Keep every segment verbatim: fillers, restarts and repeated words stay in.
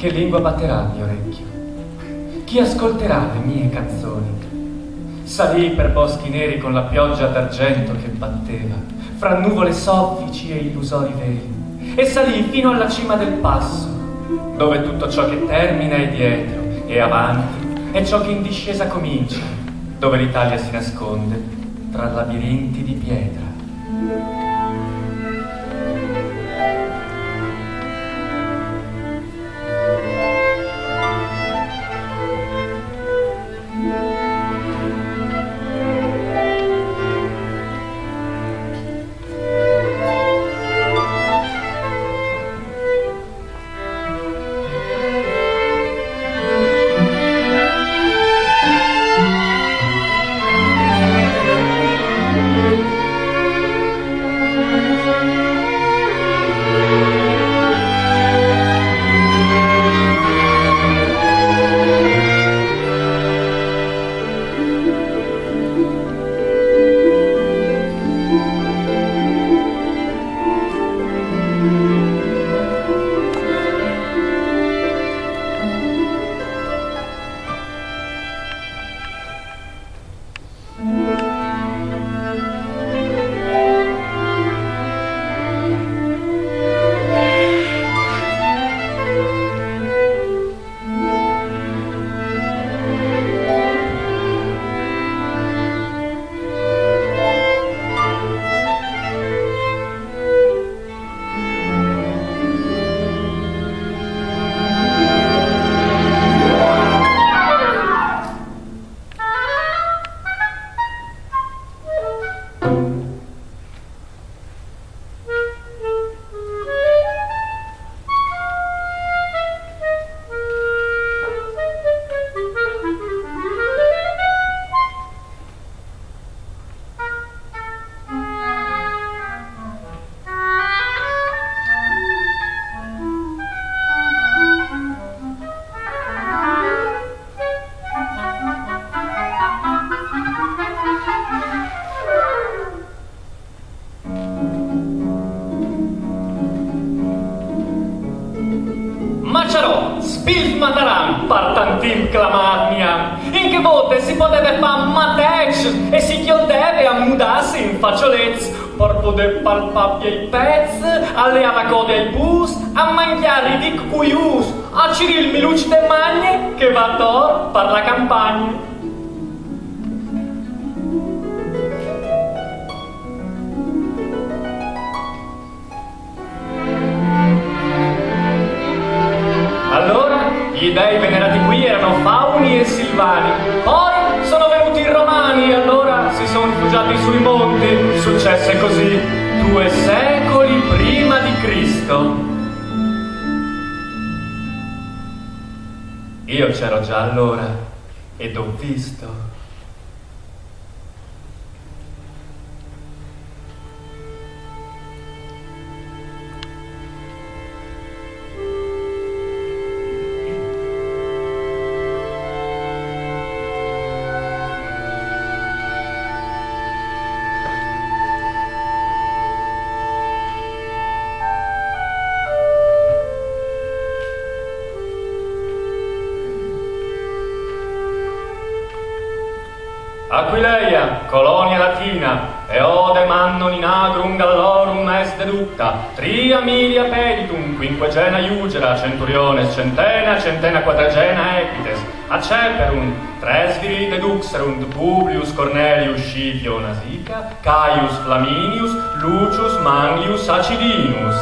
Che lingua batterà il mio orecchio? Chi ascolterà le mie canzoni? Salì per boschi neri con la pioggia d'argento che batteva, fra nuvole soffici e illusori veli, e salì fino alla cima del passo, dove tutto ciò che termina è dietro e avanti è ciò che in discesa comincia, dove l'Italia si nasconde tra labirinti di pietra. Maciarò, spilf mataran, par tant timp clamat niam, in chê vote si podeve fâ matècc e si cjolteve a mudâsi in façolets, par podê palpâ biei pets, a leâ la code ai bûs, a mangjâ ridîc cuius, a cirî il miluç de magne che va ator par la campagne. Allora, gli dei venerati qui erano fauni e silvani. Poi sono venuti i romani e allora si sono rifugiati sui monti. Successe così, due secoli prima di Cristo. Io c'ero già allora ed ho visto. Aquileia, colonia latina, eodem anno in agrum Gallorum est deducta, tria milia peritum, quinquagena iugera, centuriones centena, centena quadragena equites, a Ceperum, tres viri deduxerunt, Publius Cornelius Scipio Nasica, Caius Flaminius, Lucius Manlius Acidinus.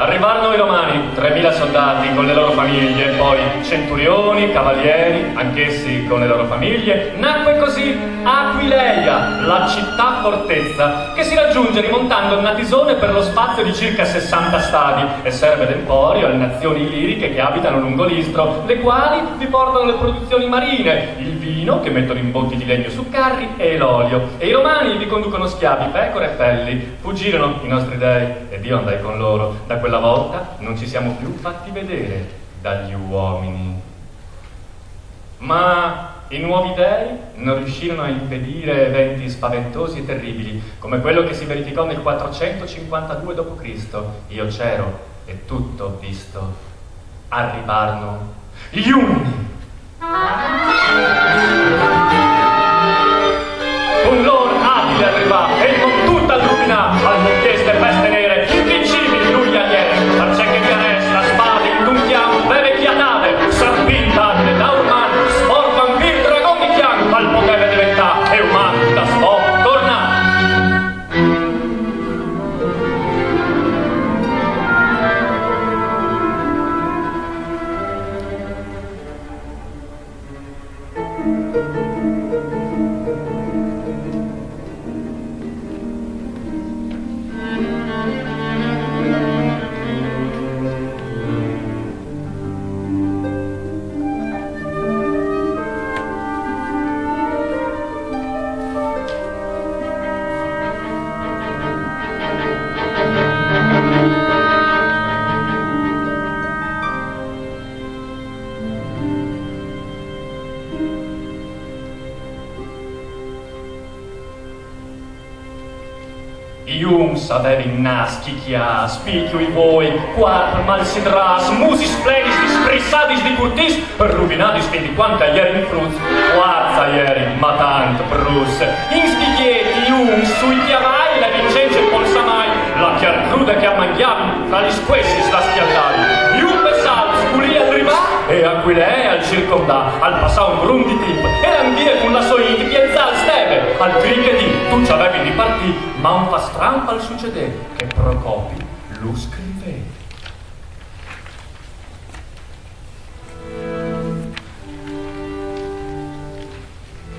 Arrivarono i Romani, tremila soldati con le loro famiglie, poi centurioni, cavalieri, anch'essi con le loro famiglie. Nacque così Aquileia, la città fortezza, che si raggiunge rimontando il Natisone per lo spazio di circa sessanta stadi e serve d'emporio alle nazioni illiriche che abitano lungo l'Istro, le quali vi portano le produzioni marine, il vino che mettono in botti di legno su carri e l'olio. E i Romani vi conducono schiavi, pecore e felli. Fuggirono i nostri dei ed io andai con loro. Da quella volta non ci siamo più fatti vedere dagli uomini. Ma i nuovi dei non riuscirono a impedire eventi spaventosi e terribili, come quello che si verificò nel quattrocentocinquantadue dopo Cristo. Io c'ero e tutto ho visto. Arrivarono gli Unni. Con lor Atile arrivà e con tutta l'Rubinà al Montieste peste nere, invincibili lui gli è, parcè che di Ares la spada in d'un chiam veve chiatate, sarpint Atile da urman, sport vampir dragon di chiam, al poteve diventà e uman da sport tornà. Ium savevin nas, chichias, pichiui voi, quarp malsidras, musis plenis di sprissadis di curtis, rubinadis fin di quanta ierin fruts, quarza ierin, ma tant brus. Instigheti ium sui chiavai la Vicenza polsamai, la chiar cruda che a mangiavi, fra li squessis la schialdavi. Ium Vesal sculì al rivà e Aquilee al circondà, al passà un grum di timp e l'andie con la sua int pienzà al steve, al cri che di, tu ci avevi di partì, ma un fa stramp al succedè che Procopi lu scrivè.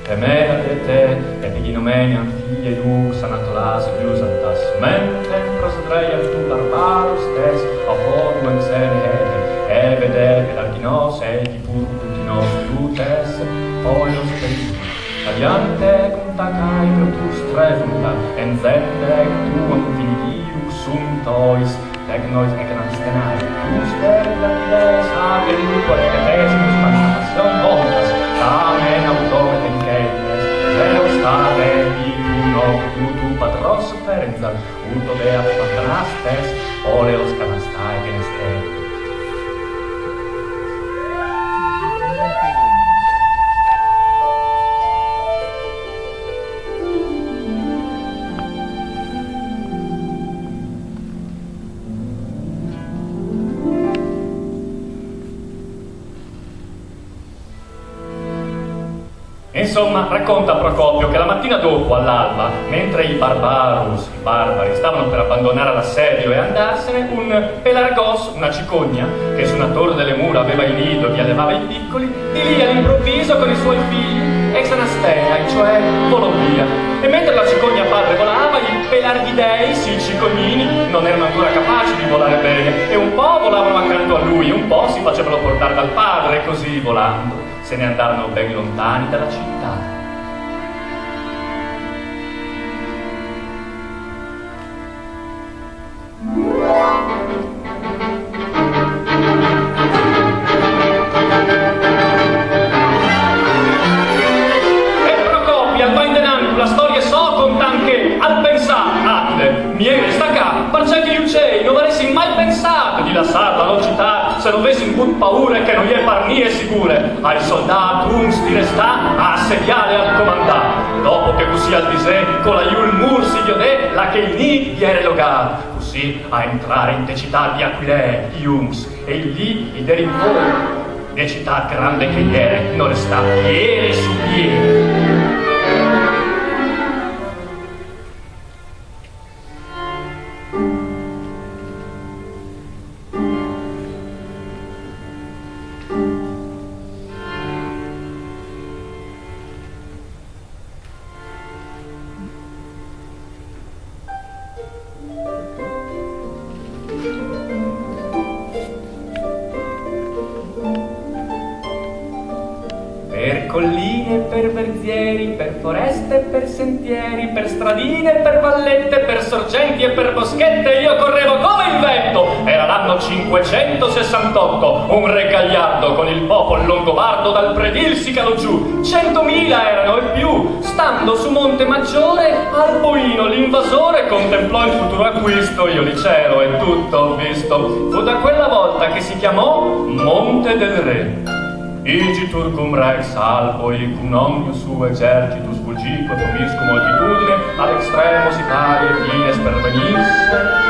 Temena de te, Epiginomenia, figlie Lux, Anatolas, Viusantas, mentem prosedreiam tu barbarus tes, a forum sene hede, e vedere pelarginos, e di pur ultinos lutes, poios per Adiante cum tacai Brutus trefunda, enzente tuum finidius sunt ois, tecnois et anasthenae, plus per Lapides aperutur et pesimus mantas non voltas, tamen auto et incentes, velos tamen itum noctu tu patros sufferenzam, ut obeat spantanastes, oleos canastae geneste. Insomma, racconta Procopio che la mattina dopo, all'alba, mentre i barbarus, i barbari, stavano per abbandonare l'assedio e andarsene, un pelargos, una cicogna, che su una torre delle mura aveva il nido e vi allevava i piccoli, di lì all'improvviso con i suoi figli, ex anastena, cioè volò via. E mentre la cicogna padre volava, i pelargideis, i cicognini, non erano ancora capaci di volare bene, e un po' volavano accanto a lui, un po' si facevano portare dal padre, e così volando se ne andarono ben lontani dalla città. E Procopi al va indenant cu la storie sô, contant che al pensà: Atile, mi ere stacà, parcè che i ucei no varessin mai pensà di lassar la lô cità, se no vessin vût paure che no je par nie sigure. Ai soldâts uns di restâ a assediâ e a comandâ. Dopo che cussì al disè, colà jù il mûr si viodè, là che il nît jere logât. Cussì a entrare inte citât di Aquilee, i uns, e il lì i derin fûr. De citât grande che jere, no restà piede su piede. Colline, per verzieri, per foreste, per sentieri, per stradine, per vallette, per sorgenti e per boschette, io correvo come il vento. Era l'anno cinquecentosessantotto, un re gagliardo con il popolo longobardo dal predil si calò giù. Centomila erano e più, stando su Monte Maggiore, Alboino l'invasore contemplò il futuro acquisto, io lì c'ero e tutto ho visto. Fu da quella volta che si chiamò Monte del Re. Igitur cum rex Alboi, cum omnius suo exercitus fugique pomiscum multitudine, ad extremo Italia fines pervenisse.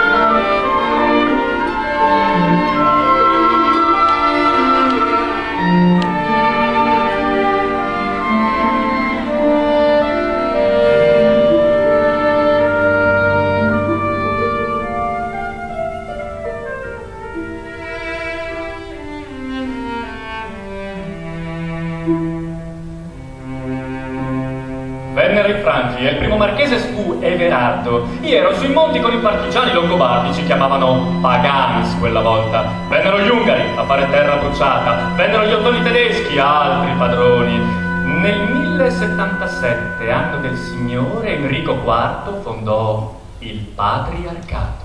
Vennero i Franchi e il primo marchese fu Everardo. Io ero sui monti con i partigiani longobardi, ci chiamavano Pagans quella volta. Vennero gli Ungari a fare terra bruciata, vennero gli Ottoni tedeschi, altri padroni. Nel millesettantasette, anno del Signore, Enrico quarto fondò il Patriarcato.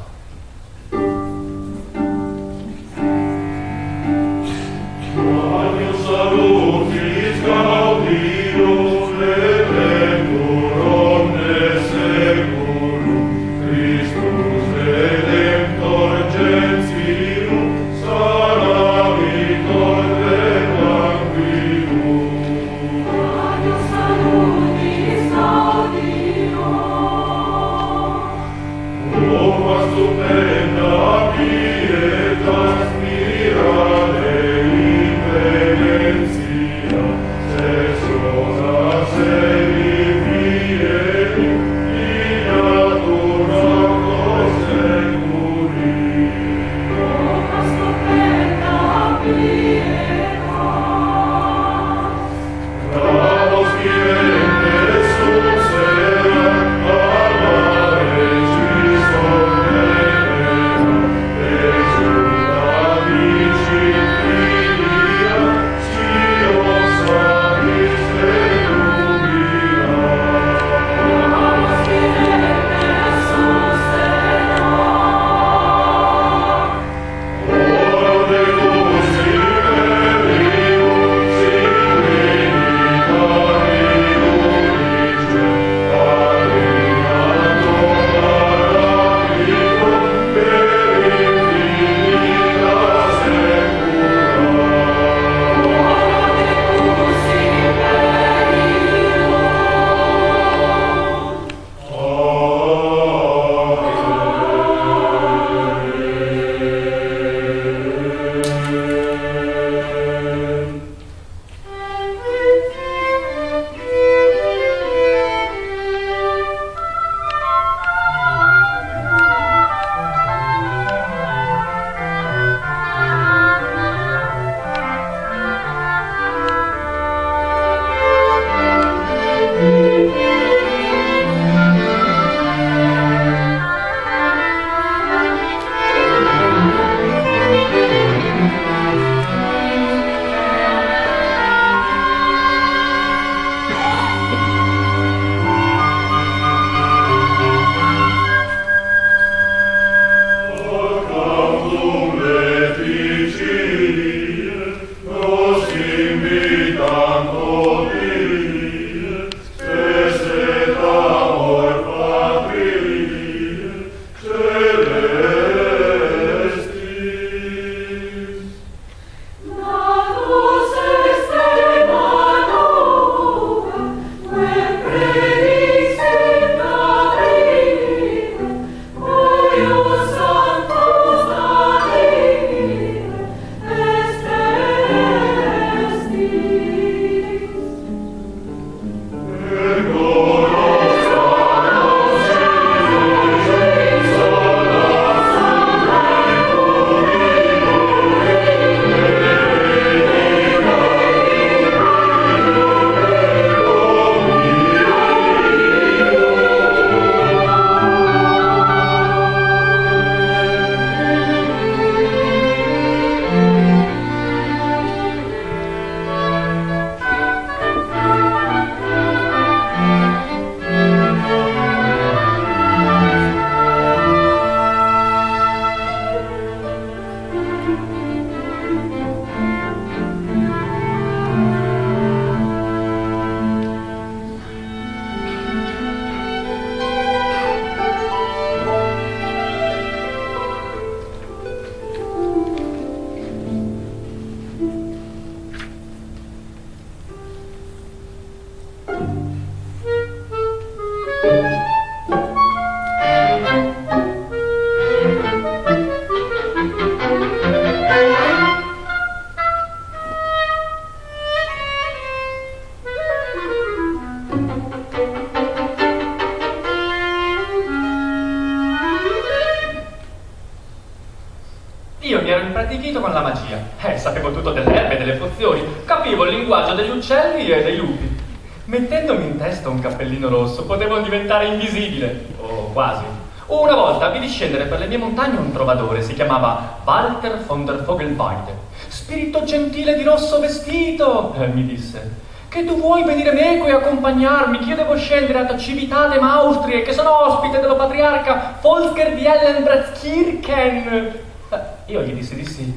con la magia. Eh, sapevo tutto delle erbe e delle pozioni, capivo il linguaggio degli uccelli e dei lupi. Mettendomi in testa un cappellino rosso, potevo diventare invisibile, o quasi. Una volta vidi scendere per le mie montagne un trovadore, si chiamava Walter von der Vogelweide. "Spirito gentile di rosso vestito", eh, mi disse, "che tu vuoi venire meco e accompagnarmi, che io devo scendere a Civitate Maustrie, che sono ospite dello patriarca Volker di Ellenbrechtskirchen." Eh, io gli dissi di sì.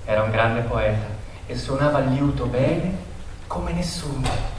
Era un grande poeta e suonava il liuto bene come nessuno.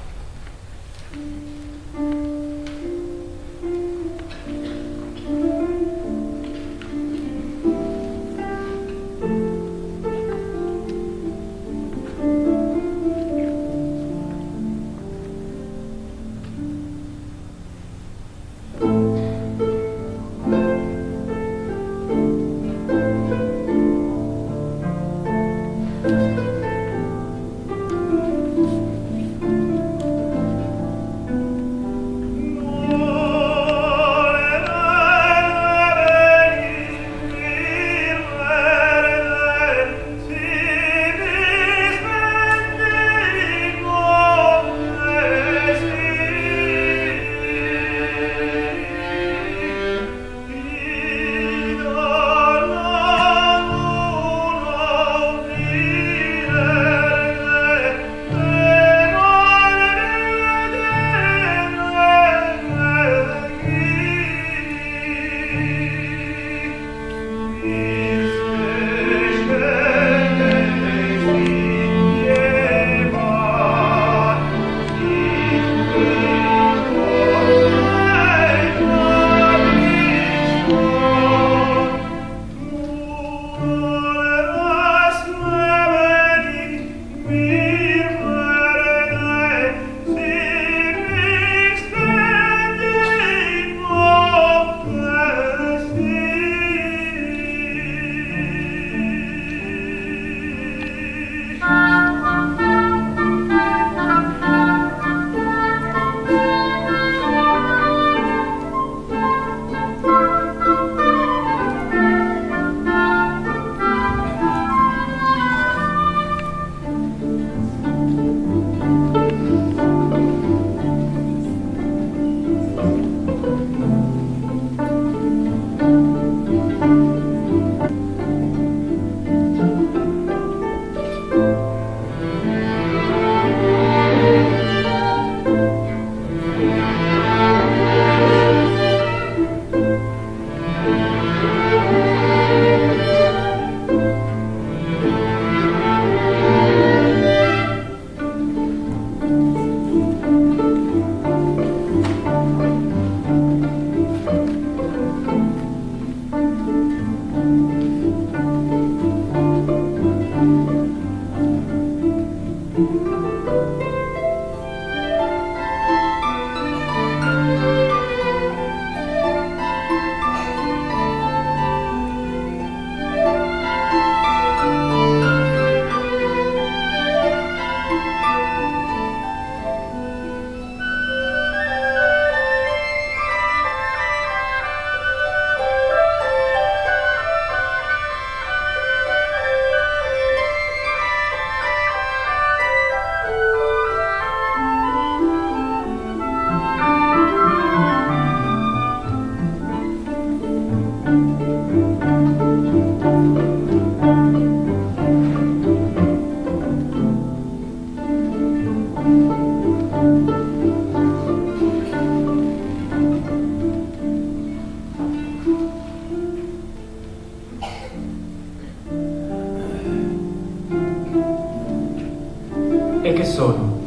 E che sono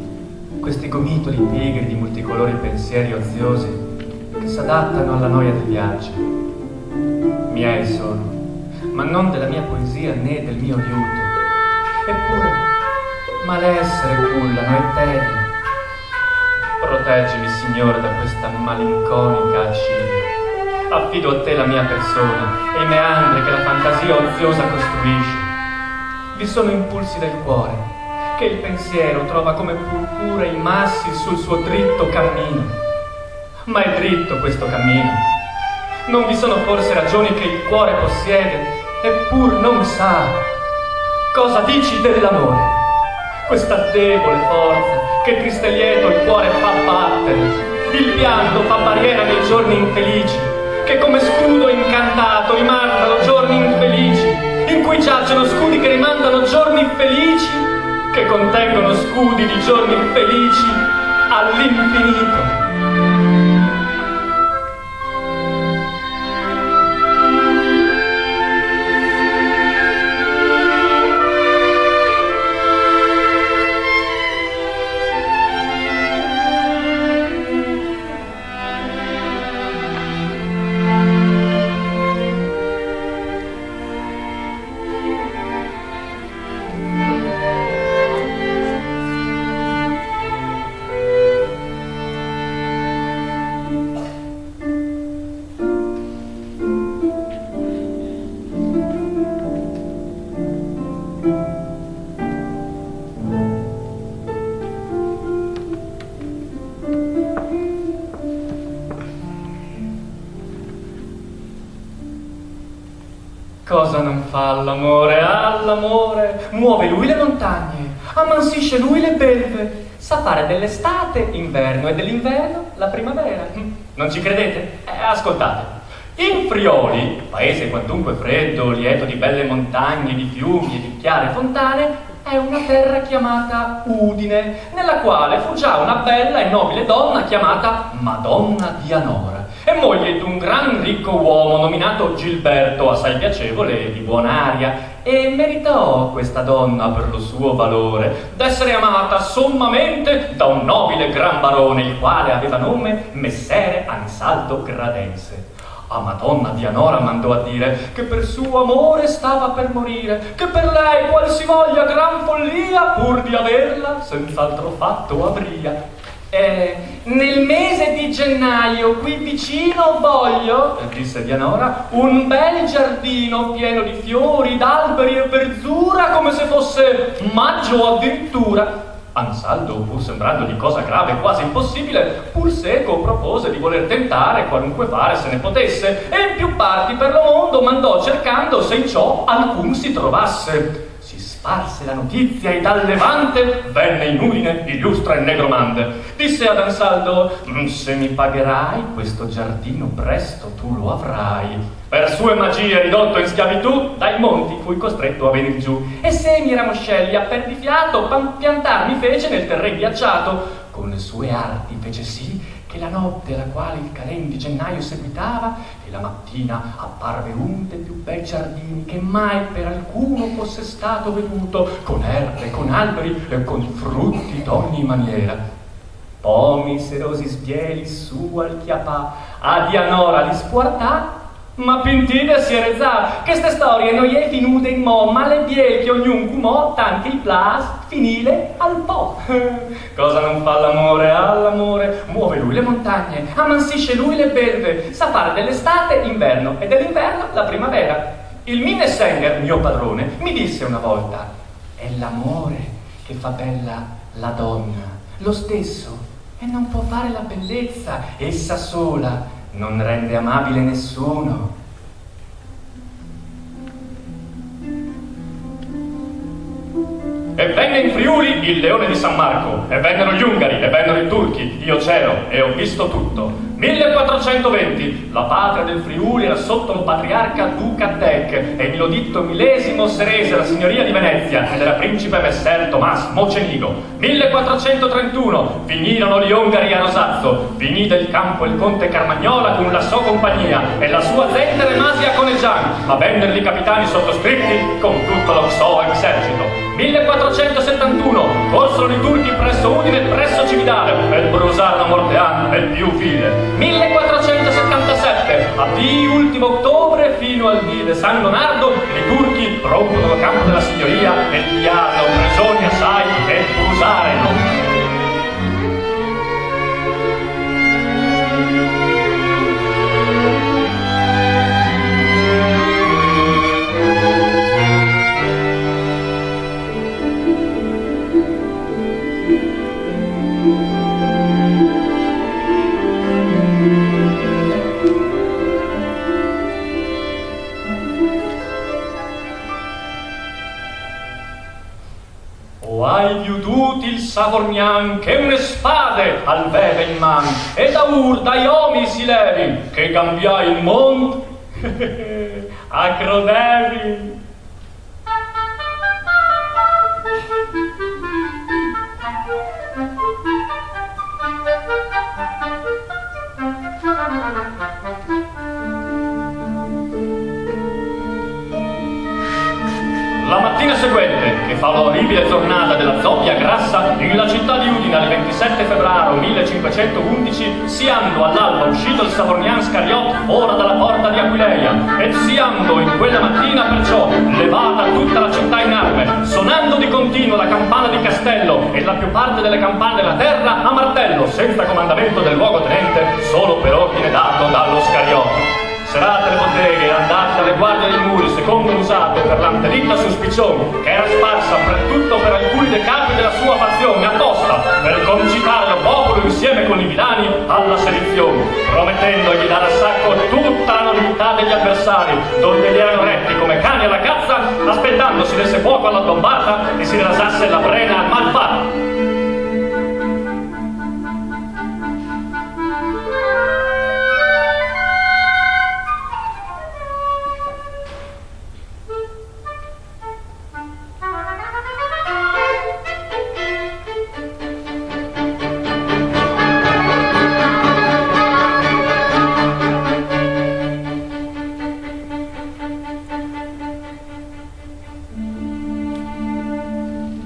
questi gomitoli pigri di multicolori pensieri oziosi che s'adattano alla noia del viaggio? Miei sono, ma non della mia poesia né del mio liuto. Eppure, malessere cullano e tediano. Proteggimi, Signore, da questa malinconica accidia. Affido a te la mia persona e i meandri che la fantasia oziosa costruisce. Vi sono impulsi del cuore, che il pensiero trova come purpura i massi sul suo dritto cammino. Ma è dritto questo cammino? Non vi sono forse ragioni che il cuore possiede, eppur non sa? Cosa dici dell'amore? Questa debole forza che triste e lieto il cuore fa battere, il pianto fa barriera nei giorni infelici, che come scudo incantato rimandano giorni infelici, in cui giacciono scudi che rimandano giorni felici, che contengono scudi di giorni felici all'infinito. Cosa non fa all'amore, all'amore? Muove lui le montagne, ammansisce lui le belve, sa fare dell'estate inverno e dell'inverno la primavera. Hm, non ci credete? Eh, ascoltate. In Frioli, paese quantunque freddo, lieto di belle montagne, di fiumi e di chiare fontane, è una terra chiamata Udine, nella quale fu già una bella e nobile donna chiamata Madonna Dianora, e moglie d'un gran ricco uomo nominato Gilberto, assai piacevole e di buon'aria, e meritò questa donna per lo suo valore d'essere amata sommamente da un nobile gran barone, il quale aveva nome Messere Ansaldo Gradense. A Madonna Dianora mandò a dire che per suo amore stava per morire, che per lei qualsivoglia gran follia, pur di averla, senz'altro fatto avria. Eh, nel mese di gennaio qui vicino voglio, disse Dianora, un bel giardino pieno di fiori, d'alberi e verzura come se fosse maggio addirittura. Ansaldo, pur sembrandogli cosa grave, quasi impossibile, pur seco propose di voler tentare qualunque fare se ne potesse, e in più parti per lo mondo mandò cercando se in ciò alcun si trovasse. Si sparse la notizia e dal Levante venne in Udine illustre negromante. Disse ad Ansaldo: "Mm, se mi pagherai questo giardino presto tu lo avrai." Per sue magie ridotto in schiavitù, dai monti fui costretto a venir giù. E semi e ramoscelli a perdifiato pan-, piantar mi fece nel terren ghiacciato. Con le sue arti fece sì che la notte alla quale il calen di gennaio seguitava, e la mattina apparve un dei più bei giardini che mai per alcuno fosse stato veduto, con erbe, con alberi e con frutti d'ogni maniera. Pomi serosi sbieli su al chiappà, a Dianora li spuartà, ma pintide si è rezà. Cheste storie no je finude inmò, ma l'è biel che ognun cumò, tant che i plâs, finìle al pò. Cosa non fa l'amore all'amore? Muove lui le montagne, ammansisce lui le belve, sa fare dell'estate inverno e dell'inverno la primavera. Il Minnesänger, mio padrone, mi disse una volta: "È l'amore che fa bella la donna, lo stesso, e non può fare la bellezza, essa sola non rende amabile nessuno." E venne in Friuli il leone di San Marco, e vennero gli Ungari, e vennero i Turchi, io c'ero e ho visto tutto. Millequattrocentoventi, la patria del Friuli era sotto il patriarca Duca Tech, e in Loditto Millesimo se rese la signoria di Venezia, ed era principe messer Tomás Mocenigo. Millequattrocentotrentuno, vinirono gli Ongari a Rosazzo, vinì del campo il conte Carmagnola con la sua compagnia e la sua zente remasi a Conegian, ma vennero i capitani sottoscritti con tutto lo so esercito. Millequattrocentosettantuno, corsero i turchi presso Udine e presso Cividale, e brusarono Mortean e più vile. Millequattrocentosettantasette, a dì ultimo ottobre fino al dì de San Leonardo, i turchi rompono il campo della signoria e pigliarono prigioni assai e brusarono. Viodût il Savorgnan che une spade al veve in man, e daûr dai omi si levi, che cambià il mont a crodevi. La matina seguente, che fa la orribile zornada della zobbia grassa, in la città di Udine al ventisette febbraio millecinquecentoundici, siando all'alba uscito il Savorgnan Scariot fora dalla porta di Aquileia, et siando in quella mattina perciò levata tutta la città in arme, sonando di continuo la campana di castello e la più parte delle campane della terra a martello, senza comandamento del luogotenente, solo per ordine dato dallo Scariot. Serrate le botteghe e andate dalle guardie dei muri secondo l'usato per l'anteditta suspicion, che era sparsa per tutto per alcuni dei capi della sua fazione, apposta per concitare lo popolo insieme con i vilani alla sedizione, promettendo di dare a sacco tutta la nobiltà degli avversari, donde gli erano retti come cani alla cazza, aspettandosi desse fuoco alla bombata e si rasasse la brena al malfatto.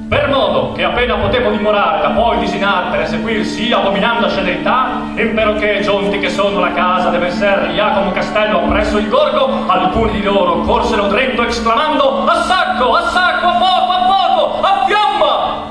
Per modo che appena potemo dimorare da poi disinare per eseguir sì abominanda scellerità, imperoché giunti che sono alla casa de messer Jacomo Castello appresso il gorgo, alcuni di loro corsero drento exclamando: "A sacco, a sacco, a fuoco, a fuoco, a fiamma!"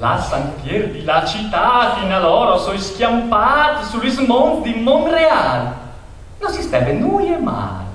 Lassan pierdi la citât, in aloro soi scjampât su lis monts di Montreal. No si steve nuie mâl.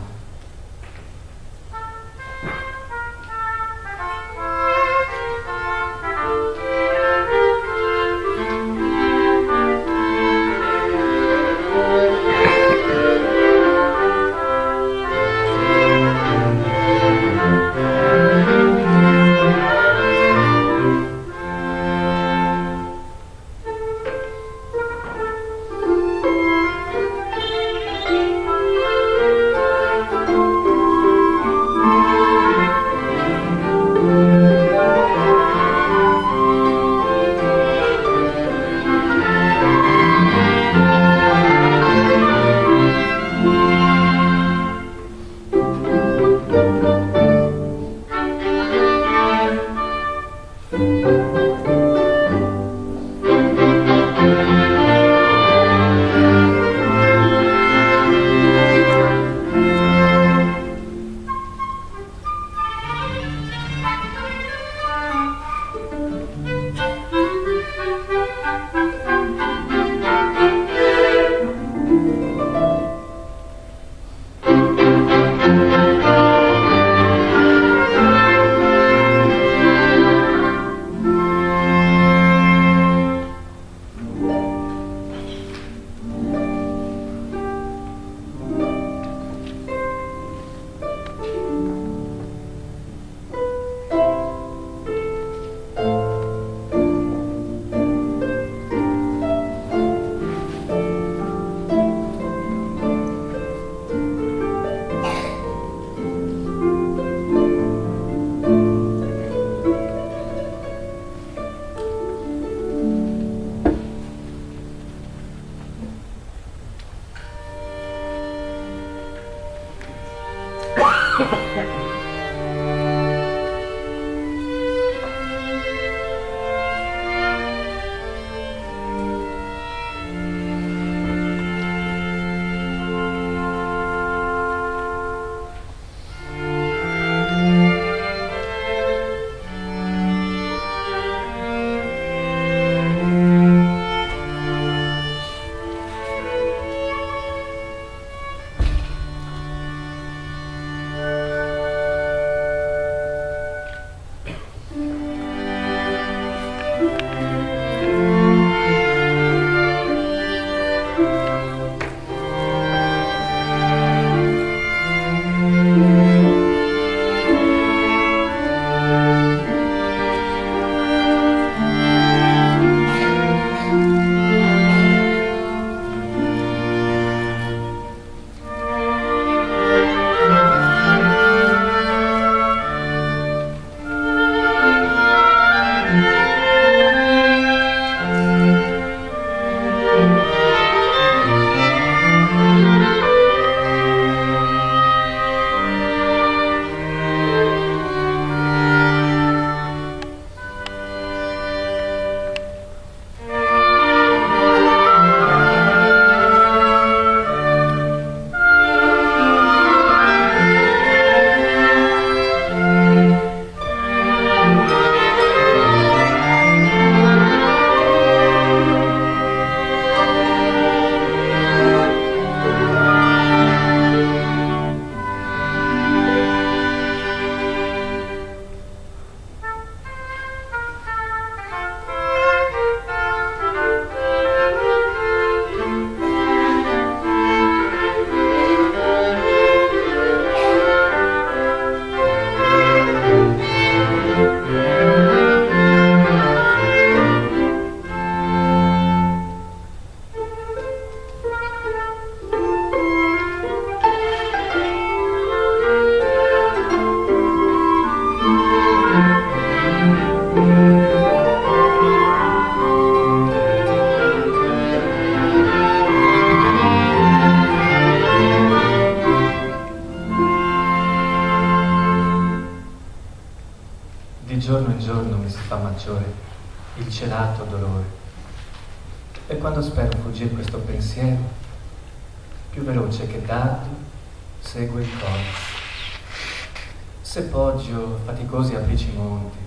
Giorno in giorno mi si fa maggiore il celato dolore. E quando spero fuggir questo pensiero, più veloce che dardo, segue il coro. Se poggio faticosi aprici monti,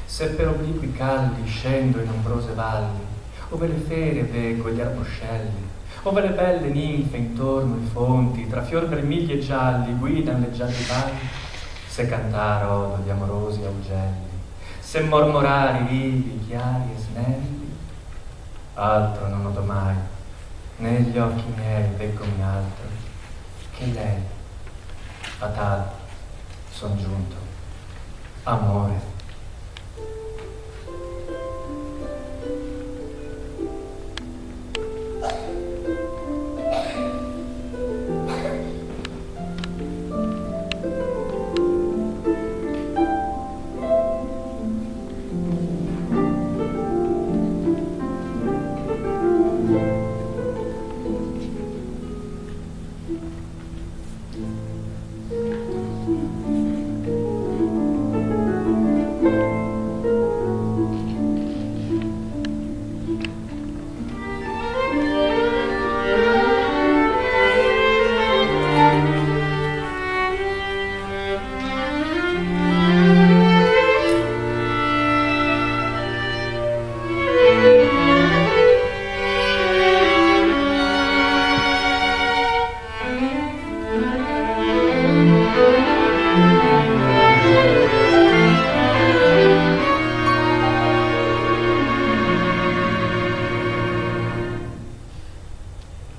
se per obliqui calli scendo in ombrose valli, ove le fere veco e gli arboscelli, ove le belle ninfe intorno i fonti, tra fior vermigli e gialli, guidan le gialli valli, se cantar odo gli amorosi augelli, se mormorar i rivi chiari e snelli, altro non odo mai, né gli occhi miei veggono altro che lei. A tal son giunto. Amore.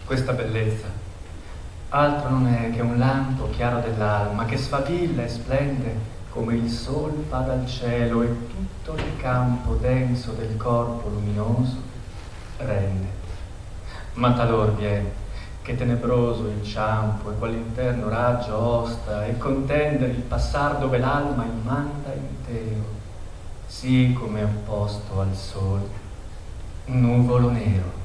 Questa bellezza altro non è che un lampo chiaro dell'alma che sfavilla e splende come il sol fa dal cielo e tutto il campo denso del corpo luminoso rende. Ma talor vien che tenebroso inciampo e qual interno raggio osta e contender il passar dove l'alma immanda intero, sì come opposto al sol, nuvolo nero.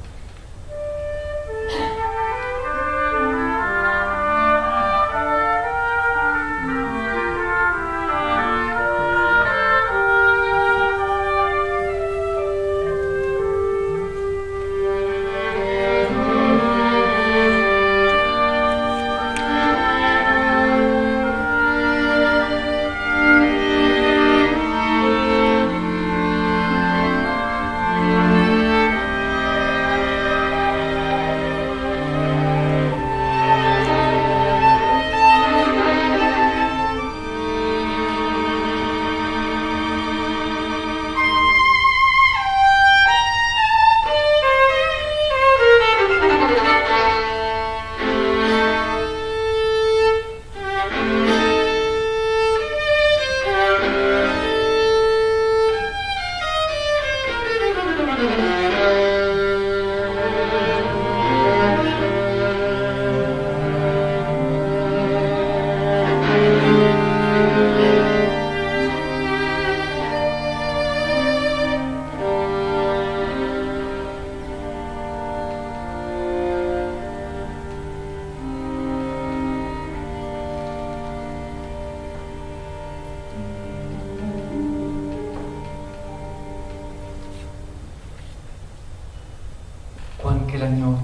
Cuant che la gnot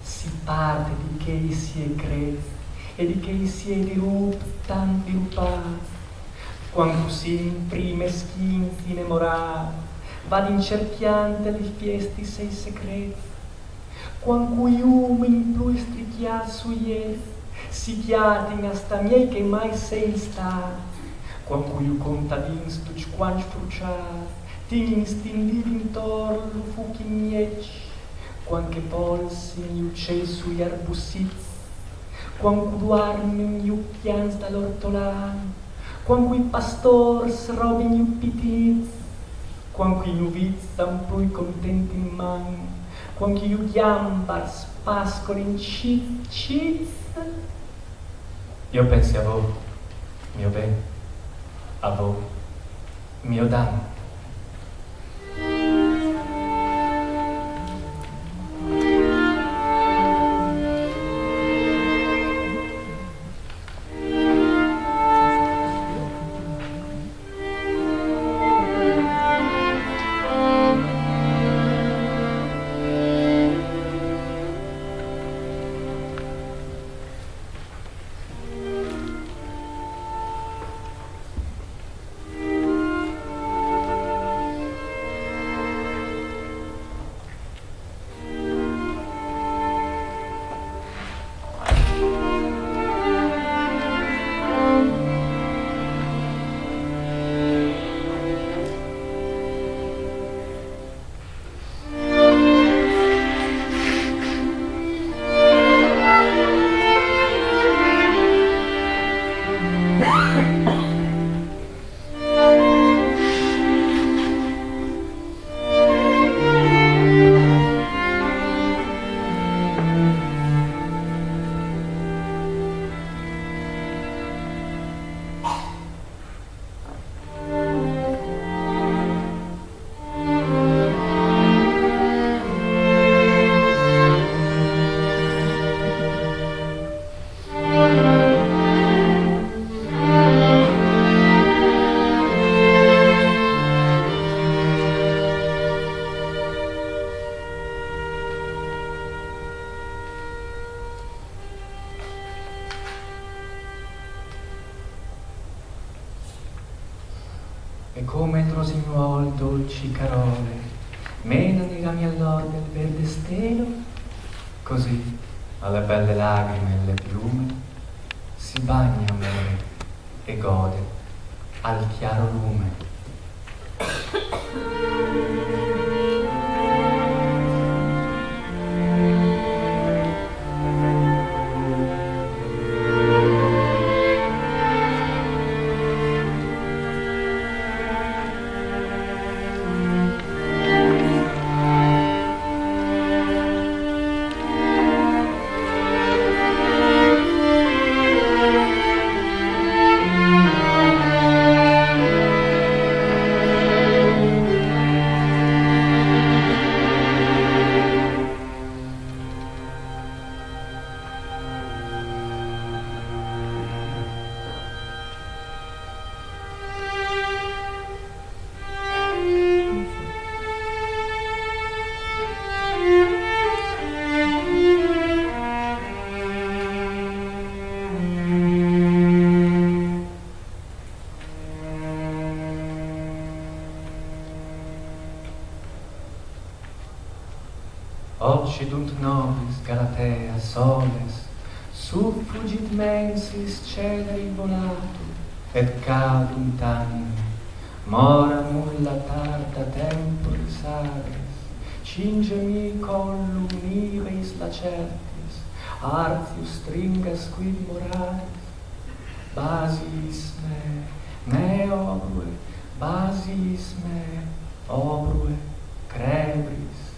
si parte di chei siei crets e di chei siei dirups tant dirupats, cuant che i primi schins inemorats vadin cercjant li fiestis e i secrets, cuant che i ums plui strichiats sui lets si cjatin a stâ miei che mai sen stâts, cuant che i contadins tuts cuant fruciâts tignin stindît intor lu fuc in mieç, cuant che polsin i ucei sui arbusits, cuant che duarmin i cjants dal ortolan, cuant che i pastôrs robin i pitits, cuant che i nuvits àn plui content in man, cuant che i gjambars pascolin cits cits, jo pensi a vô, mio ben, a vô, mio dan. E come il rosignuol dolci carole menano i rami all'or del verde stelo, così alle belle lagrime le piume si bagna amore e gode al chiaro lume. Occidunt nobis Galatea soles, suffugit mensis celeris volatur, et cadunt anime, moramunt latarda temporis ares, cinge mi collum iris lacertis, artius stringas quid moraris, basiis me, me obrue, basiis me obrue crebris.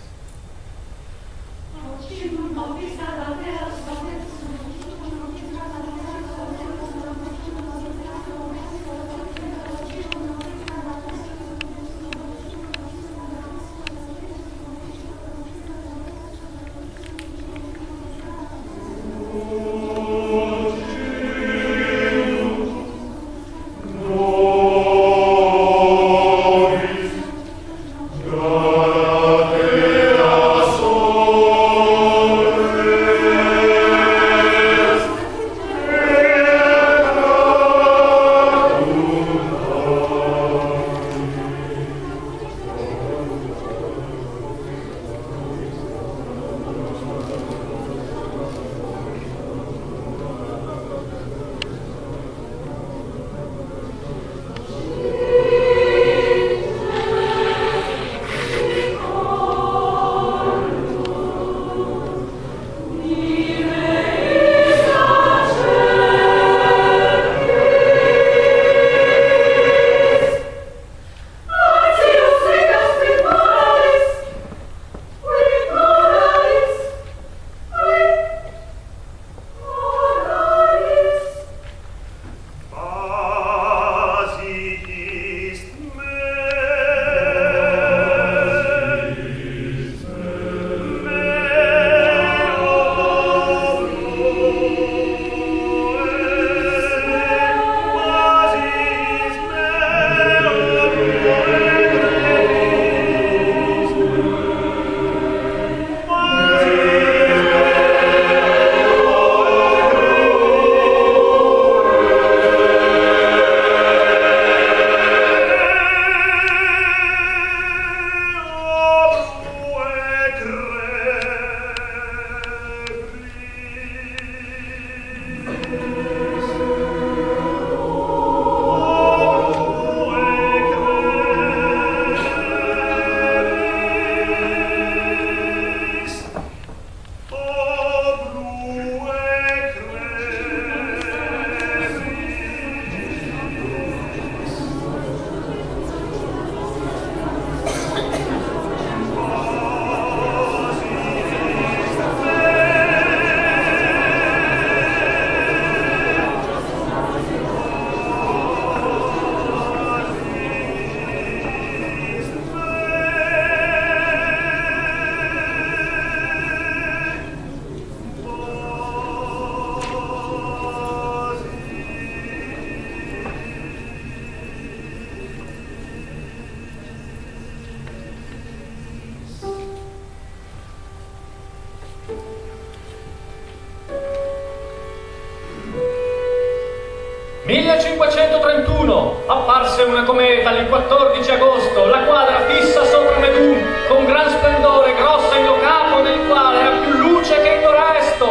Millecinquecentotrentuno. Apparse una cometa il quattordici agosto, la quadra fissa sopra Medun, con gran splendore, grossa in lo capo, nel quale era più luce che in lo resto.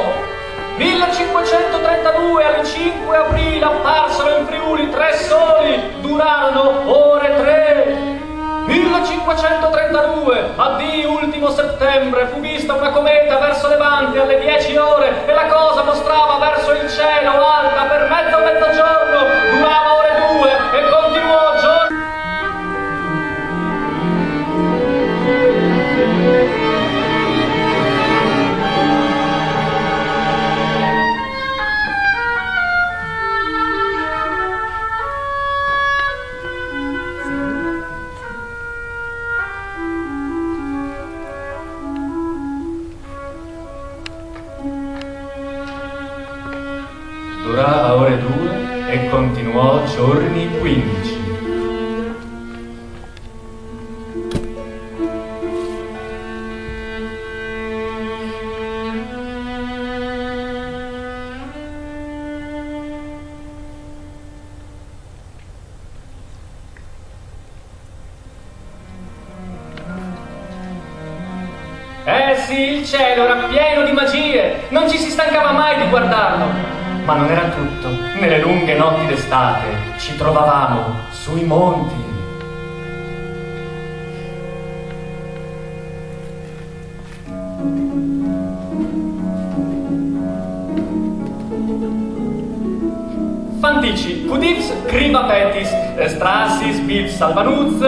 Millecinquecentotrentadue, alle cinque aprile apparsero in Friuli tre soli, durarono ore tre. Millecinquecentotrentadue, addì ultimo settembre, fu vista una cometa verso levante alle dieci ore e la cosa mostrava verso il cielo alta per mezzo mezzogiorno, durava ore due e continuò giorno. Durava ore due e continuò giorni quindici. Eh sì, il cielo era pieno di magie, non ci si stancava mai di guardarlo. Ma non era tutto. Nelle lunghe notti d'estate ci trovavamo sui monti. Fantici, cudifs, cribapetis, strassis, bifs, albanuz,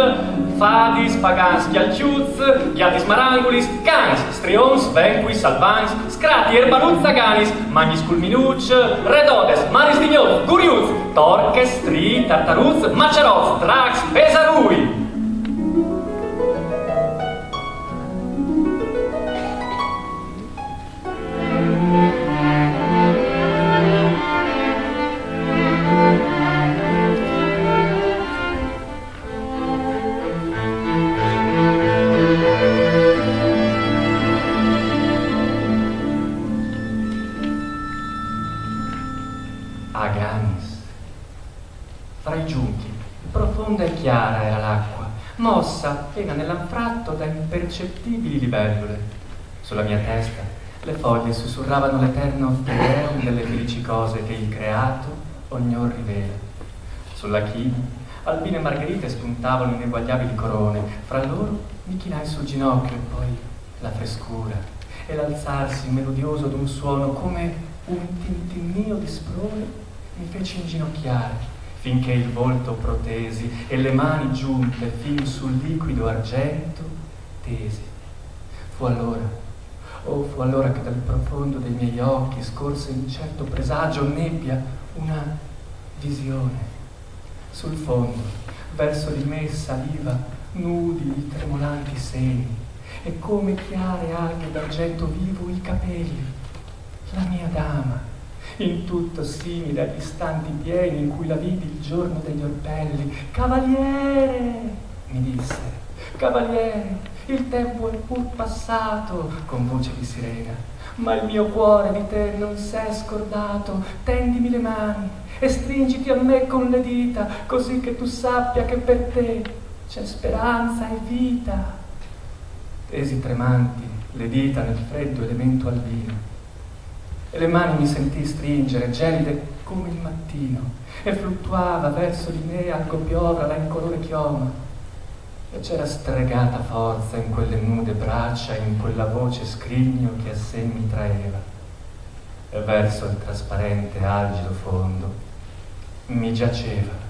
fadis, pagans, gialciuz, ghiatis, marangulis, cans, strions, venquis, salvans, scrati, erbanuts, aganis, magnis, culminuc, redodes, maris, dignots, guriuts, torques, stri, tartaruts, macerots, dracs, pesarui. Aganis. Fra i giunchi, profonda e chiara era l'acqua, mossa appena nell'anfratto da impercettibili libellule. Sulla mia testa le foglie sussurravano l'eterno Te Deum delle felici cose che il creato ognor rivela. Sulla china, albine margherite spuntavano ineguagliabili corone, fra loro mi chinai sul ginocchio e poi la frescura e l'alzarsi melodioso d'un suono come un tintinnio di sprone mi fece inginocchiare, finché il volto protesi e le mani giunte fin sul liquido argento tesi. Fu allora, oh, fu allora che dal profondo dei miei occhi scorse in certo presagio nebbia una visione. Sul fondo, verso di me saliva nudi i tremolanti seni e come chiare aghe d'argento vivo i capelli. La mia dama, in tutto simile agli stanti pieni in cui la vidi il giorno degli orpelli. Cavaliere, mi disse, cavaliere, il tempo è pur passato, con voce di sirena, ma il mio cuore di te non s'è scordato. Tendimi le mani e stringiti a me con le dita, così che tu sappia che per te c'è speranza e vita. Tesi tremanti le dita nel freddo elemento alvino, e le mani mi sentì stringere, gelide come il mattino, e fluttuava verso di me algo piovra la incolore chioma, e c'era stregata forza in quelle nude braccia e in quella voce scrigno che a sé mi traeva. E verso il trasparente algido fondo mi giaceva.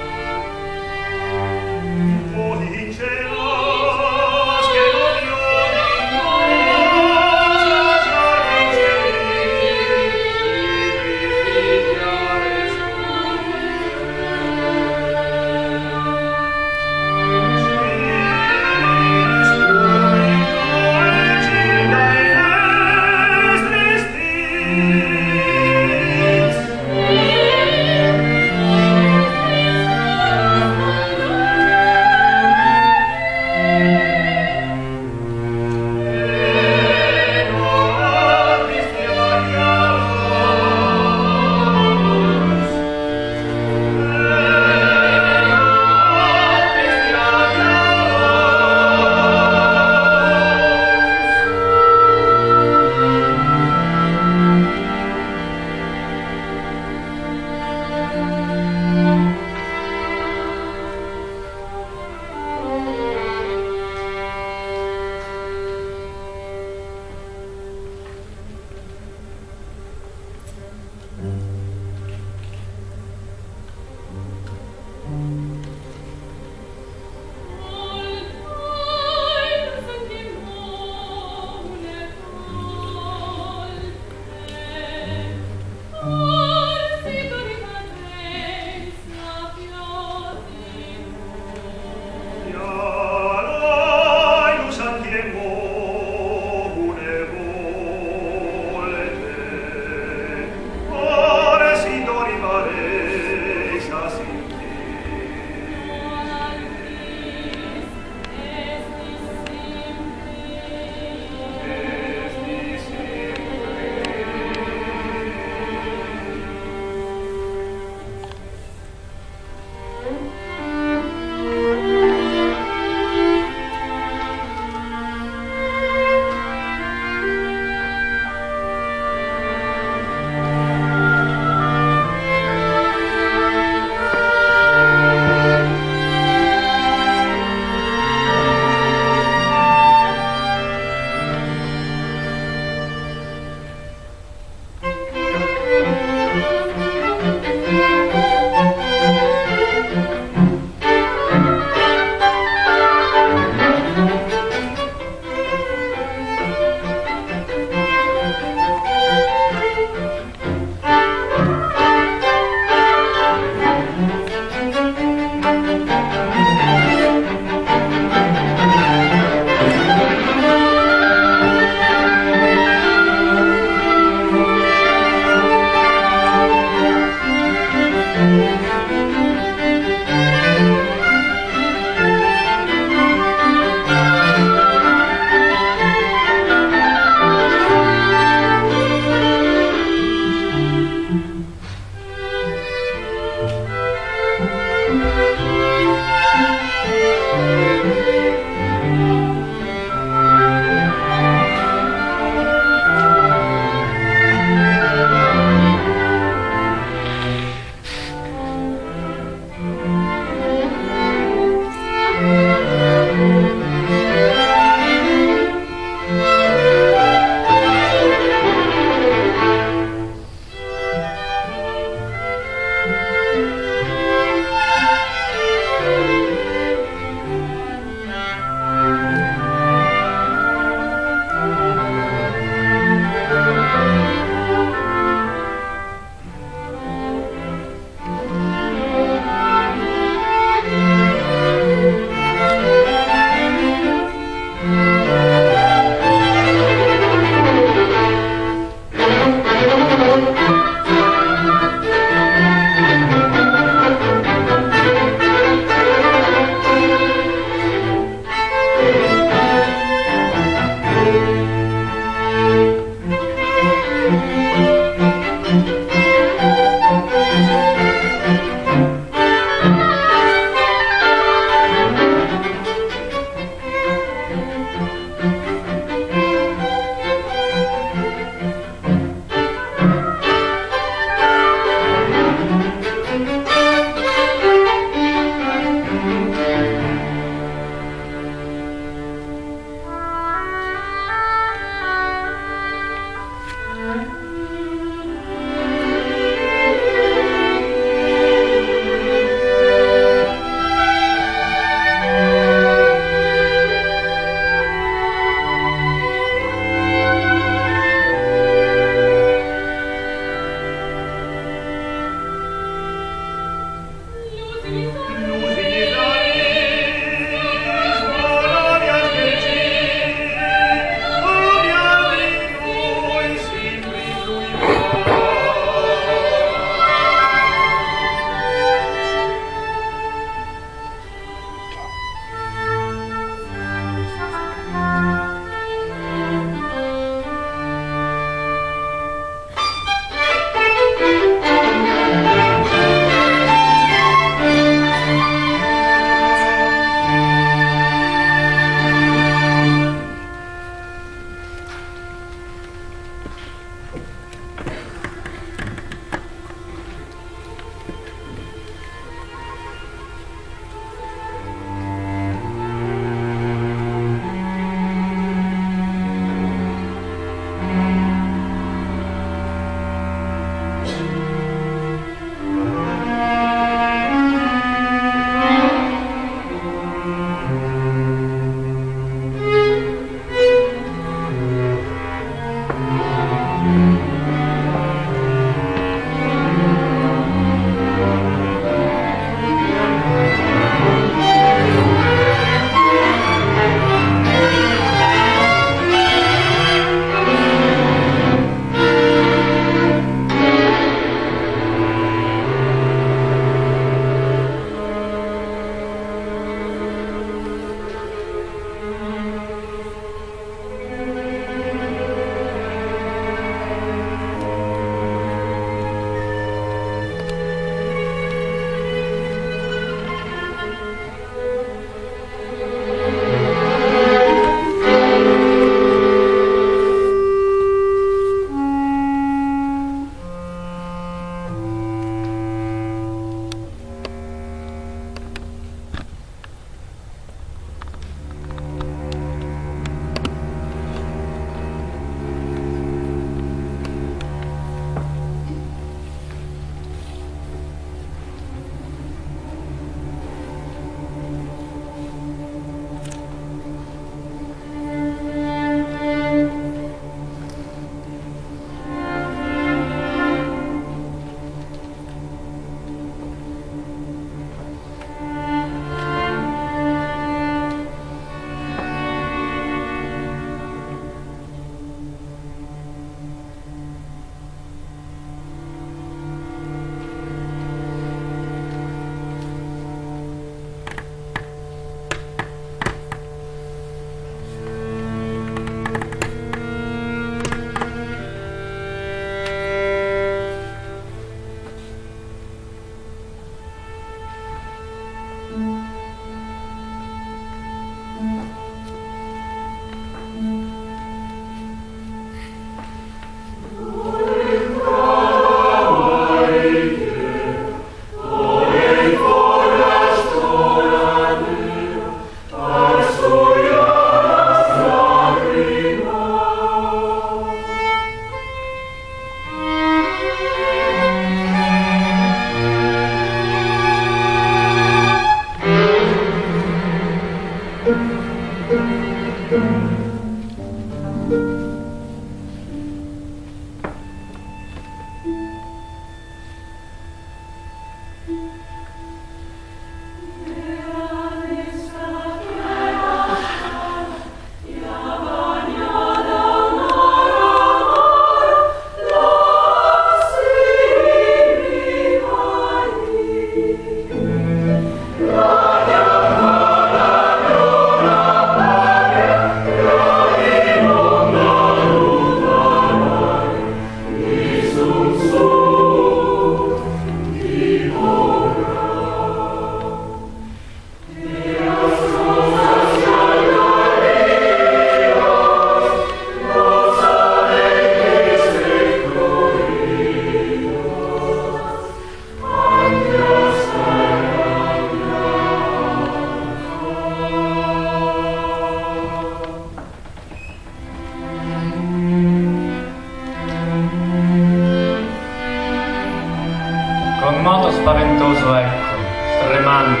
Moto spaventoso, ecco, tremante,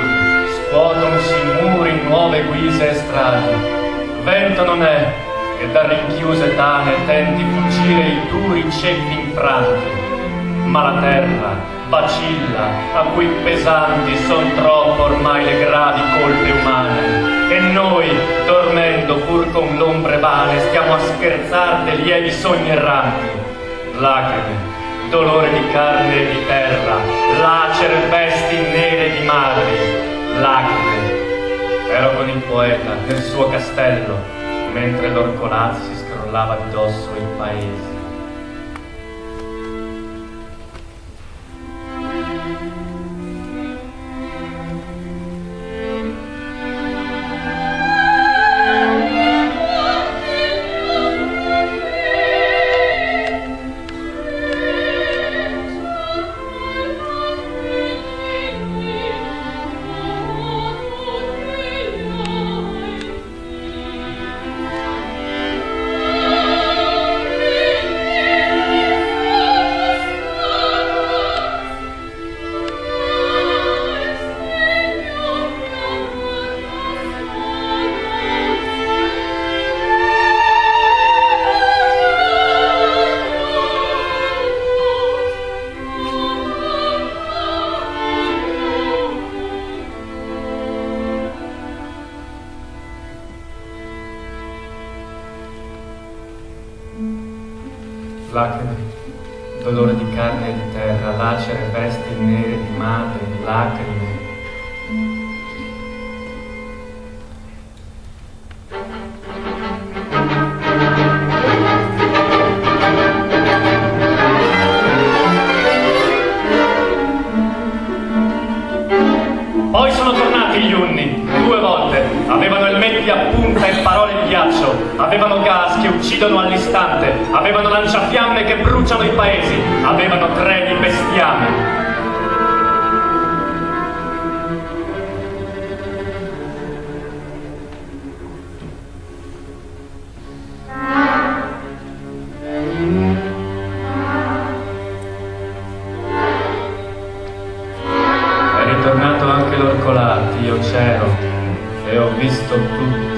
scuotonsi muri in nuove guise e strade. Vento non è, che da rinchiuse tane tenti fuggire i duri ceppi infranti. Ma la terra vacilla, a cui pesanti son troppo ormai le gravi colpe umane. E noi, dormendo pur con l'ombre vane, stiamo a scherzar de lievi sogni erranti. Lacrime, dolore di carne e di terra, lacere vesti nere di madri, lacrime. Ero con il poeta nel suo castello, mentre l'orcolat si scrollava di dosso il paese. Lacrime, dolore di carne e di terra, lacere vesti nere di madri, lacrime. Poi sono tornati gli Unni, due volte. Avevano elmetti a punta e parole di ghiaccio. Avevano gas che uccidono all'istante. Avevano lanciafiamme che bruciano i paesi. Avevano treni bestiame. È ritornato anche l'orcolat, io c'ero e ho visto tutto.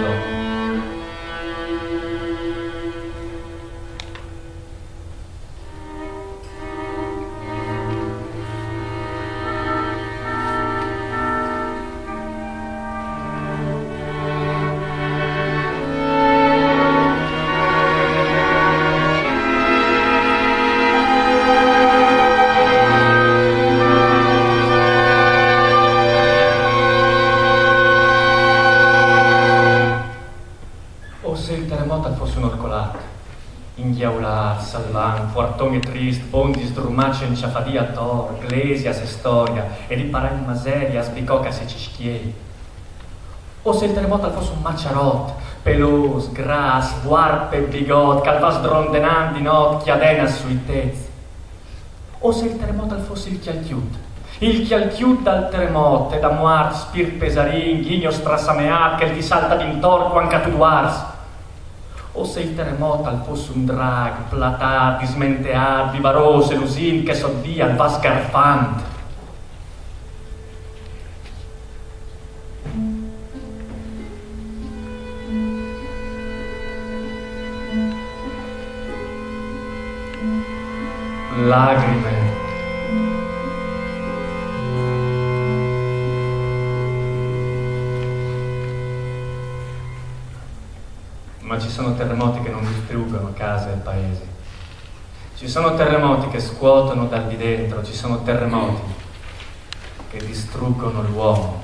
O se il teremot al fos un orcolat, inghiaulât, salvant, fuarton e trist, bondis drumâts cence fadie ator, glesias e storia, e di parâ in maseria sbicoc a se ciscjei. O se il teremot al fos un maçarot, pelôs, gras, vuarp e bigot, che al va sdrondenant di not cjadenas sui tets. O se il teremot al fos il cjalcjut, il cjalcjut dal teremot e da muart, spirt pesarin, ghigno strasameât, che ti salta dintor cuant che tu duars. O se il teremot al fos un drâc, platât, dismenteât, vivarôs e lusint, che sot di al va sgarfant. Lagrime. Ma ci sono terremoti che non distruggono case e paesi. Ci sono terremoti che scuotono dal di dentro, ci sono terremoti che distruggono l'uomo.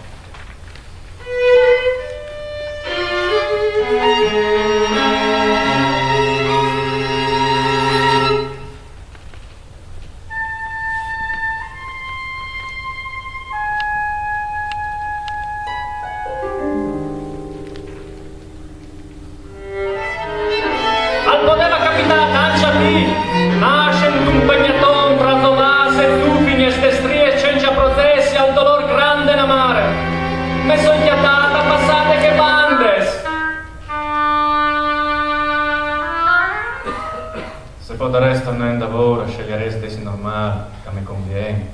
Al podeva capitâ, tancj a ti, nascent un pegnaton tra zovâs e zufignes, destries cence procès, al dolôr grant e amâr. Me soi cjatât a passâ de chê bande. Se po darès tornâ indavôr, o sceglierès d'essi normâl, che me convien.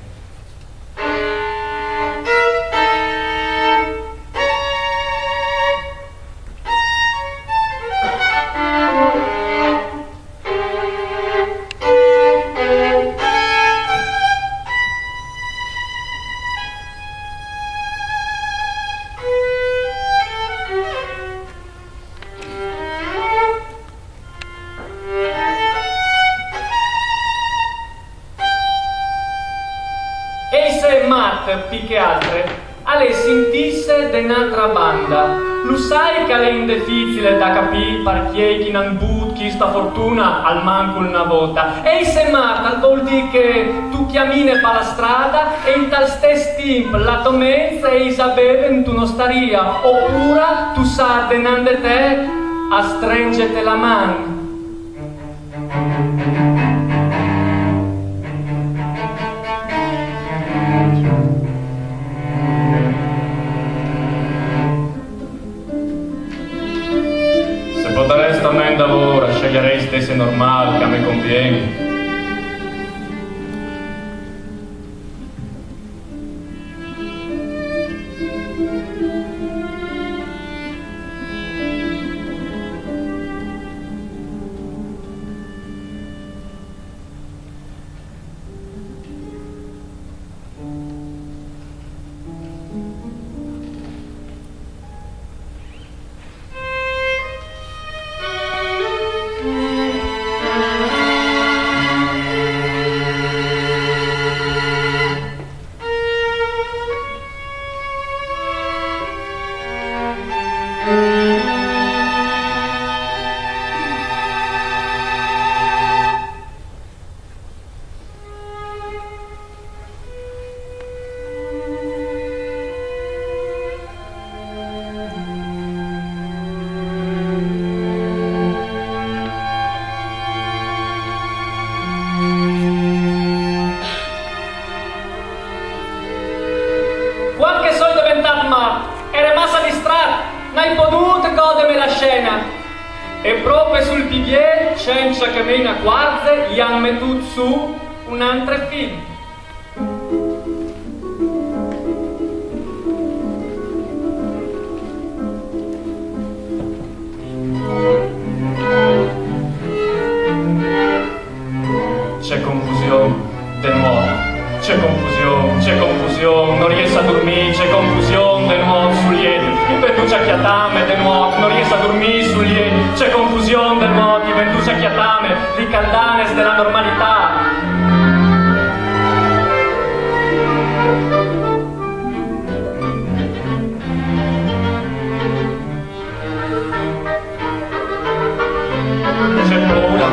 Pi che altre, al è sintisse de n'altra banda. Lu sai che al è indefizile da capì par chei chi n'han vût chista fortuna almancul na vota. E ise mat al vûl dî che tu cjamine pa la strada e intal stes timp la to ment e ise a beve intuna ostaria, opura tu sâs denant de te a strenzete la man. Se podarès tornâ indavôr, o scegliarès d'esse normâl, che me convien. Cuant che o soi deventât mat, o jeri masse distrat, no ai podût godiimi la scene. E propit sul pi biel, cence che me inacuarzi, i àn metût sù un altri film. Ce confusion de nuot, ce confusion, ce confusion, no ries a durmî, ce confusion de nuot sul liet, i venduç a cjatâmi de nuot, no ries a durmî sul liet, ce confusion de nuot, i venduç a cjatâmi, li caldanis de la normalitât. Ce pôre,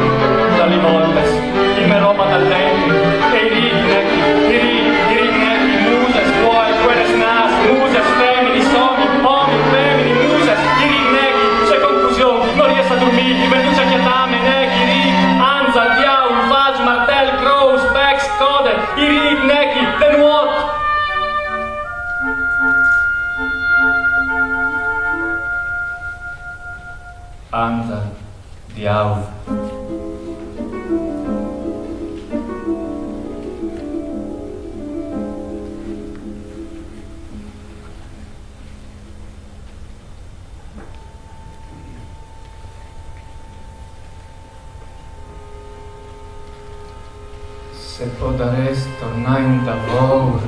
da li voltis, i me roba dal denti, e i rît nechi, i rît, i rît nechi, muses, cueis, cueris nâs, muses, feminis, omi, omi, feminis, muses, i rît nechi, ce confusion, no ries a durmî, i venduç a cjatâmi, nechi, i rît, anzal, diaul, fagj, martel, crôs, becs, code, i rît nechi, de nuot. Anzal, diaul. Se podarès tornâ indavôr.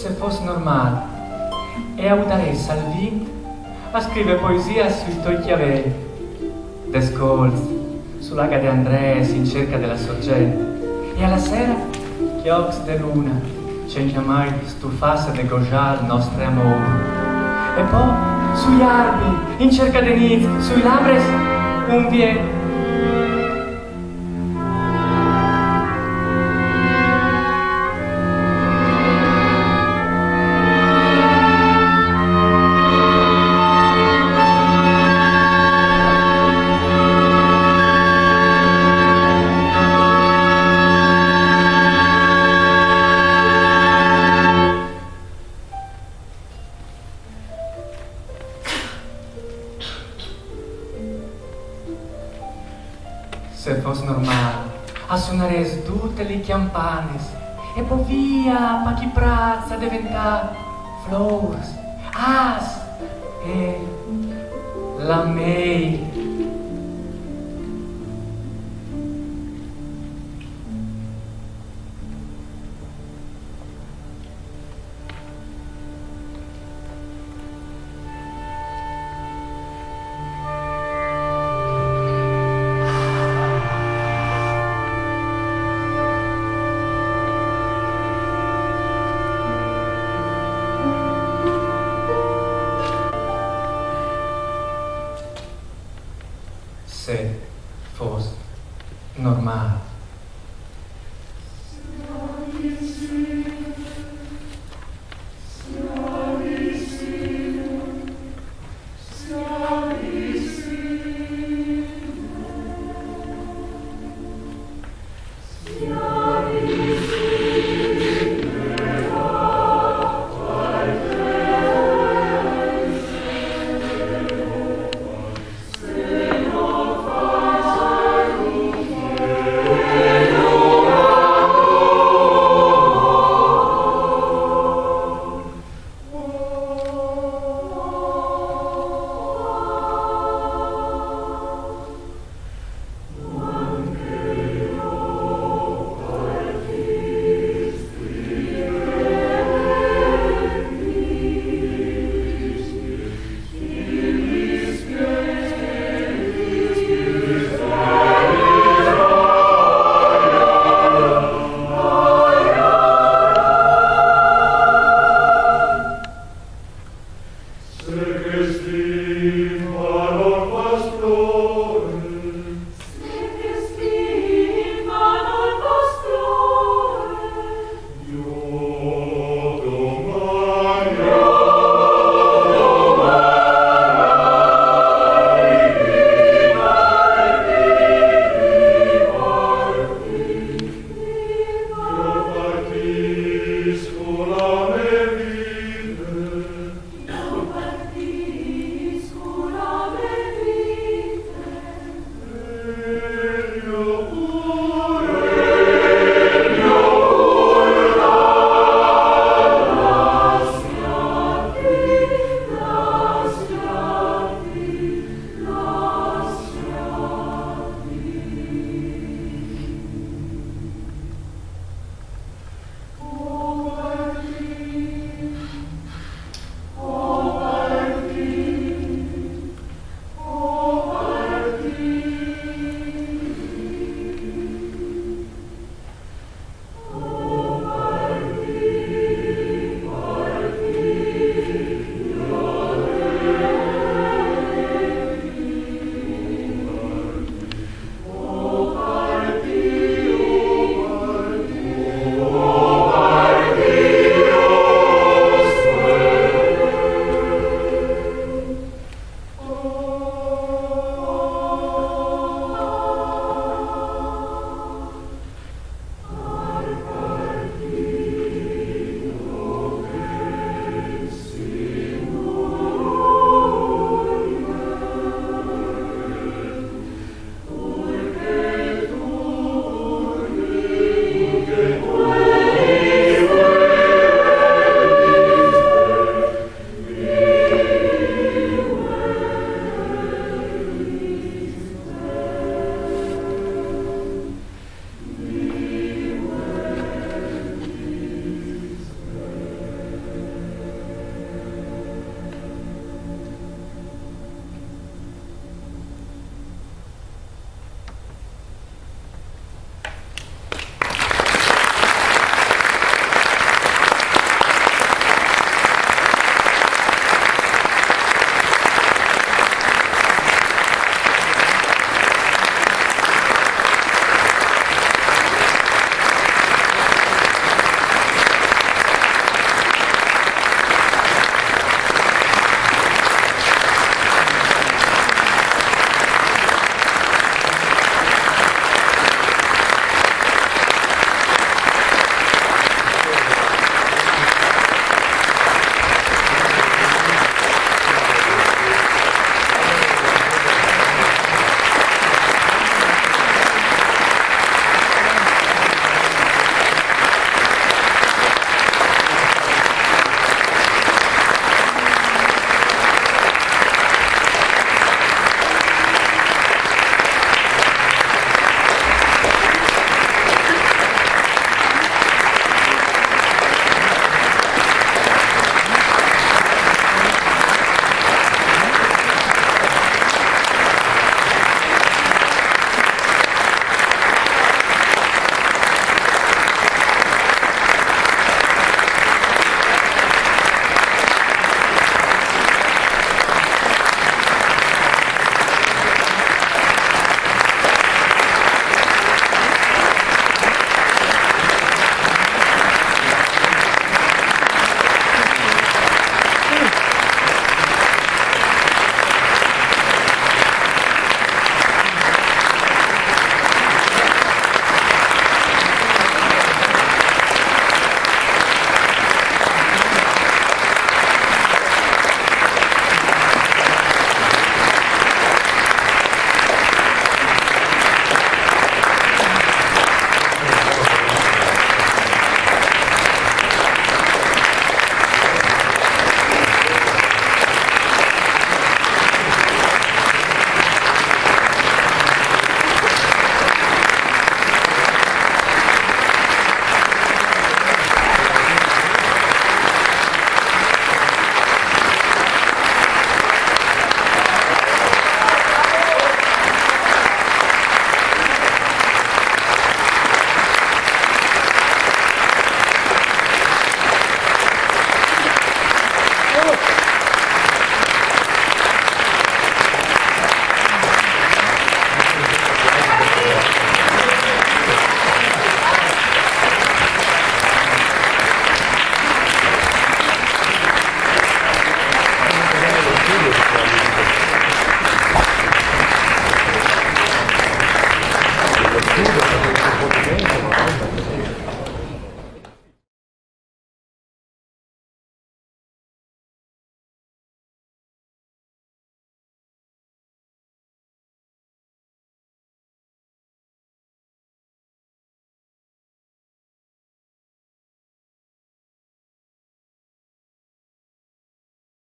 Se fos normâl, e audarès al vint a scrivi poesiis sui toi cjavei, descolç, su la aghe de Andrees in cerca de la sorgent. E a la sera, cjocs de luna, cence mai stufasse de gojâ il nestri amôr. E po, sui arbi, in cerca de nîts, sui labris, un vient. Se fos normâl, a sunarès dute li cjampanes e po via pa chi prâts a deventâ flôrs, âfs e la mei. Se fos normâl.